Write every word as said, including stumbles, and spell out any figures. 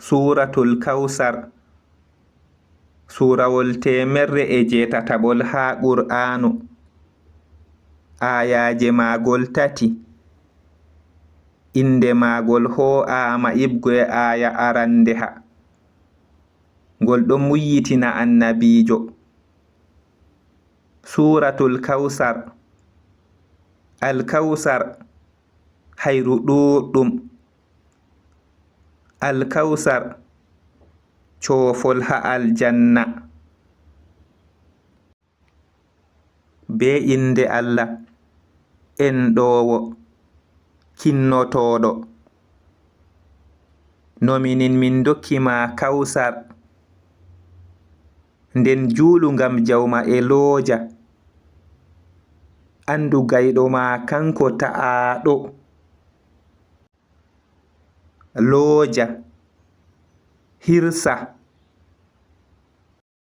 Suuratul Kawsar, suurawol teemerre e jeetataɓol haa Qur'aanu, aayaaje maagol tati. Innde maagol hoo'aama iɓgo e aaya arandeha. Ngol ɗon muyyitina Annabiijo. Suuratul Kawsar. Al-Kawsar, hayru ɗuuɗɗum. Al-Kawsar, coofol haa aljanna. Bee innde Allah, enɗoowo, kinnotooɗo. No minin min ndokki ma Kawsar, nden juulu ngam Jawma e looja. Anndu gayɗo ma kanko ta'aaɗo. Looja, hirsa,